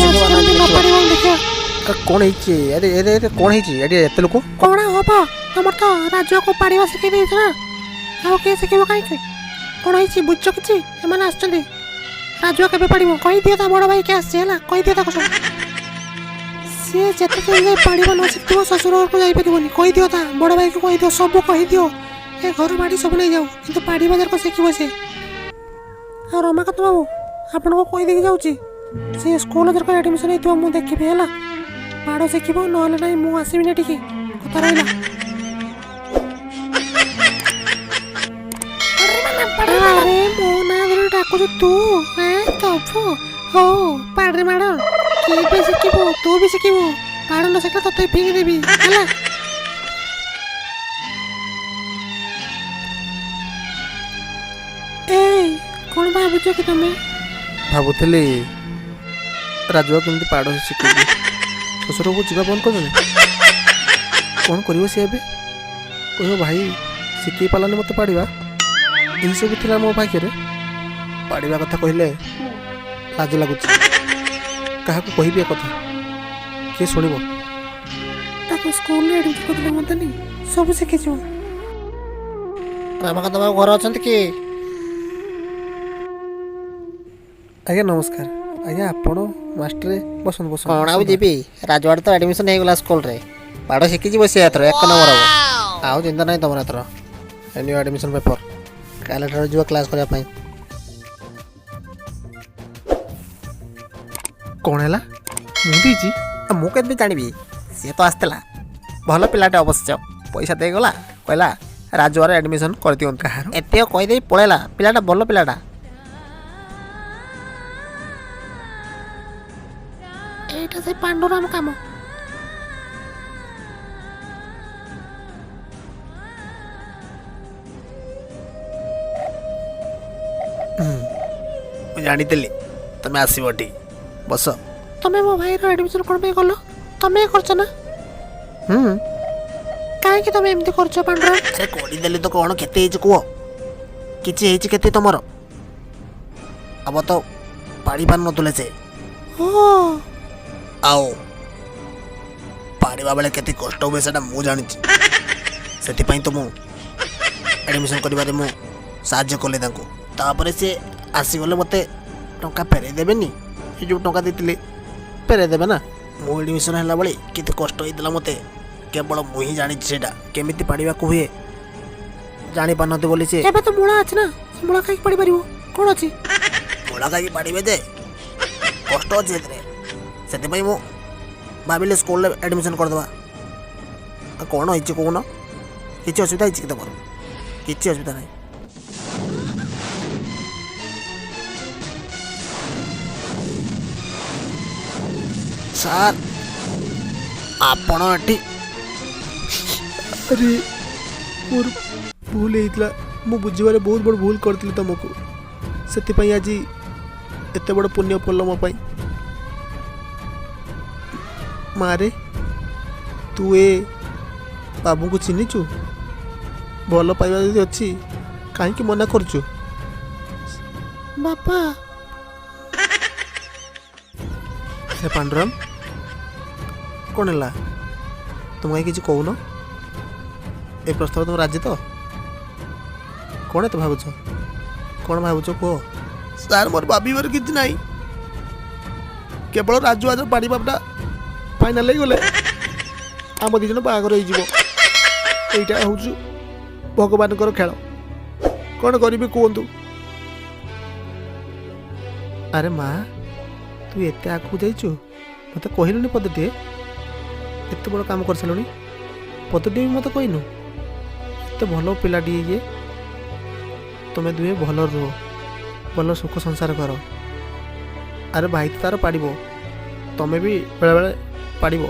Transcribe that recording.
ଶିଖିବ ନା କେମିତି ନ ଦେଖିବ। ପାରିବ ଦେଖିବା। କ'ଣ ହେଇଛି? ଆରେ ଆରେ ଆରେ, କ'ଣ ହେଇଛି ଏଠି ଏତେ ଲୋକ? କ'ଣ ହବ, ତମର ତ ରାଜୁଆକୁ ପାଡ଼ିବା ଶିଖେଇ ଦେଇଛ ନା, ଆଉ କିଏ ଶିଖିବ କାହିଁକି? କ'ଣ ହେଇଛି ବୁଝୁଛ କିଛି? ଏମାନେ ଆସିଛନ୍ତି, ରାଜୁଆ କେବେ ପାଡ଼ିବ କହିଦିଅ। ତା ବଡ଼ ଭାଇ କିଏ ଆସିଛି ହେଲା, କହିଦିଅ ତାକୁ ସବୁ। ସିଏ ଯେତେ ଦିନ ଯାଏ ପାଡ଼ିବା ନ ଶିଖିଥିବ ଶ୍ୱଶୁର ଘରକୁ ଯାଇପାରିବନି। କହିଦିଅ, ତା ବଡ଼ ଭାଇକୁ କହିଦିଅ, ସବୁ କହିଦିଅ। ଏ ଘର ବାଡ଼ି ସବୁ ନେଇଯାଉ, କିନ୍ତୁ ପାଡ଼ିବା ଯାକ ଶିଖିବ ସିଏ। ଆଉ ରମାକାନ୍ତ ବାବୁ, ଆପଣଙ୍କୁ କହିଦେଇକି ଯାଉଛି, ସେ ସ୍କୁଲ ଦରକାର ଆଡ଼ମିସନ୍ ହେଇଥିବ ମୁଁ ଦେଖିବି ହେଲା। ପାଡ଼ ଶିଖିବ, ନହେଲେ ନାହିଁ ମୁଁ ଆସିବିନି ଏଠିକି, କଥା ରହିଲା। ଆରେ ମୋ ନାଁ ଧରି ଡାକୁଛୁ ତୁ? ତବୁ ହଉ, ପାଡ଼ରେ ମାଡ଼ କିଏ ବି ଶିଖିବୁ, ତୁ ବି ଶିଖିବୁ। ପାଡ଼ ନ ଶିଖିଲେ ତତେ ଫିଙ୍ଗି ଦେବି ହେଲା। ଏଇ କ'ଣ ଭାବୁଛ କି ତମେ? ଭାବୁଥିଲି ରାଜୁଆ କେମିତି ପାଡ଼ ଶିଖିବି। ଶ୍ୱଶୁରକୁ ଯିବା ବନ୍ଦ କରୁଛନ୍ତି, କ'ଣ କରିବ ସିଏ ଏବେ? କହିବ ଭାଇ ଶିଖେଇ ପାରିଲାନି ମୋତେ ପାଡ଼ିବା। ଏହିସବୁ ଥିଲା ମୋ ଭାଗ୍ୟରେ। ପାଡ଼ିବା କଥା କହିଲେ ଲାଜ ଲାଗୁଛି। କାହାକୁ କହିବି ଏ କଥା? କିଏ ଶୁଣିବ? ତାକୁ ସ୍କୁଲରେ ଆଡ଼ମିସନ୍ କରିଦେଲେ ହୁଅନ୍ତାନି? ସବୁ ଶିଖିଯିବ। ରମାକାନ୍ତ ବାବୁ ଘରେ ଅଛନ୍ତି କି? ଆଜ୍ଞା ନମସ୍କାର ଆଜ୍ଞା, ଆପଣ ମାଷ୍ଟରେ? ବସନ୍ତୁ ବସନ୍ତୁ। କ'ଣ ଆଉ ଆସନ୍ତୁ। ଯିବି, ରାଜୁଆଡ଼େ ତ ଆଡ଼ମିସନ୍ ହେଇଗଲା ସ୍କୁଲରେ, ପାଠ ଶିଖିଯିବ ସିଏ ଏଥର, ଏକ ନମ୍ବର ହବ। ଆଉ ଚିନ୍ତା ନାହିଁ ତମର ଏଥର। New admission paper. କାଲିଠାରୁ ଯିବ କ୍ଲାସ୍ କରିବା ପାଇଁ। କ'ଣ ହେଲା? ମୁଁ ଦେଇଛି। ଆଉ ମୁଁ କେମିତି ଜାଣିବି? ସିଏ ତ ଆସିଥିଲା, ଭଲ ପିଲାଟେ ଅବଶ୍ୟ, ପଇସା ଦେଇଗଲା, କହିଲା ରାଜୁଆରେ ଆଡ଼ମିସନ୍ କରିଦିଅନ୍ତୁ। କାହାର? ଏତିକ କହିଦେଇ ପଳେଇଲା। ପିଲାଟା ଭଲ ପିଲାଟା। ଏଇଟା ସେ ପାଣ୍ଡୁର ଆମ କାମ। ମୁଁ ଜାଣିଥିଲି ତମେ ଆସିବ ଏଠି, ବସ। ତମେ ମୋ ଭାଇର ଆଡ଼ମିସନ୍ କ'ଣ ପାଇଁ କଲ? ତମେ କରୁଛ ନା? ହୁଁ। କାହିଁକି ତମେ ଏମିତି କରୁଛ ପାଣ୍ଡୁରା? ଆରେ କରିଦେଲି ତ, କ'ଣ କ୍ଷତି ହେଇଛି କୁହ? କିଛି ହେଇଛି କ୍ଷତି ତମର? ଆମ ତ ପାଣି ପାରୁନଥିଲେ ସେ। ଓ। ଆଉ ପାଣିବା ବେଳେ କେତେ କଷ୍ଟ ହୁଏ ସେଇଟା ମୁଁ ଜାଣିଛି। ସେଥିପାଇଁ ତ ମୁଁ ଆଡ଼ମିସନ୍ କରିବାରେ ମୁଁ ସାହାଯ୍ୟ କଲି ତାଙ୍କୁ। ତାପରେ ସେ ଆସିଗଲେ ମୋତେ ଟଙ୍କା ଫେରାଇ ଦେବେନି? ଏ ଯେଉଁ ଟଙ୍କା ଦେଇଥିଲି ଫେରାଇ ଦେବେ ନା? ମୁଁ ଆଡ଼ମିସନ୍ ହେଲା ବେଳେ କେତେ କଷ୍ଟ ହେଇଥିଲା ମୋତେ କେବଳ ମୁଁ ହିଁ ଜାଣିଛି। ସେଇଟା କେମିତି ପାଣିବାକୁ ହୁଏ ଜାଣିପାରୁନାହାନ୍ତି ବୋଲି ସେ। ଏବେ ତ ମୂଳା ଅଛି ନା, ସେ ମୂଳା ଖାଇକି ପଡ଼ିପାରିବ, କ'ଣ ଅଛି? ମୂଳା ଖାଇକି ପାଣିବେ ଯେ କଷ୍ଟ ଅଛି ସେଥିରେ। ସେଥିପାଇଁ ମୁଁ ଭାବିଲି ସ୍କୁଲରେ ଆଡ଼ମିସନ୍ କରିଦେବା। ଆଉ କ'ଣ ହେଇଛି କହୁନ? କିଛି ଅସୁବିଧା ହେଇଛି କି ତମର? କିଛି ଅସୁବିଧା ନାହିଁ। ସାର୍, ଆପଣ ଏଠି? ଆରେ ମୋର ଭୁଲ ହେଇଥିଲା, ମୁଁ ବୁଝିବାରେ ବହୁତ ବଡ଼ ଭୁଲ କରିଥିଲି ତୁମକୁ। ସେଥିପାଇଁ ଆଜି ଏତେ ବଡ଼ ପୁଣ୍ୟ ପଡ଼ିଲା ମୋ ପାଇଁ। ମାରେ, ତୁ ଏ ବାବୁଙ୍କୁ ଚିହ୍ନିଛୁ? ଭଲ ପାଇବା ଯଦି ଅଛି କାହିଁକି ମନା କରୁଛୁ? ବାପା। ଆରେ ପାଣ୍ଡୁରାମ, କ'ଣ ହେଲା? ତୁମେ କାହିଁ କିଛି କହୁନ? ଏ ପ୍ରସ୍ତାବ ତୁମ ରାଜି ତ? କ'ଣ ଏତେ ଭାବୁଛ? କ'ଣ ଭାବୁଛ କୁହ। ସାର୍, ମୋର ଭାବିବାର କିଛି ନାହିଁ। କେବଳ ରାଜୁ ଆଜ ପାଣିବାପଟା ଫାଇନାଲ୍ ହେଇଗଲେ ଆମ ଦୁଇ ଜଣ ବାହାଘର ହେଇଯିବ। ଏଇଟା ହେଉଛି ଭଗବାନଙ୍କର ଖେଳ, କ'ଣ କରିବି କୁହନ୍ତୁ? ଆରେ ମା, ତୁ ଏତେ ଆଗକୁ ଯାଇଛୁ, ମୋତେ କହିଲୁନି ପଦଟିଏ? ଏତେ ବଡ଼ କାମ କରିସାରିଲୁଣି, ପଦଟିଏ ବି ମୋତେ କହିନୁ। ଏତେ ଭଲ ପିଲାଟିଏ ଇଏ। ତୁମେ ଦୁହେଁ ଭଲ ରୁହ, ଭଲ ସୁଖ ସଂସାର କର। ଆରେ ଭାଇ ତ ତାର ପାଡ଼ିବ, ତମେ ବି ବେଳେବେଳେ ପାଡ଼ିବ।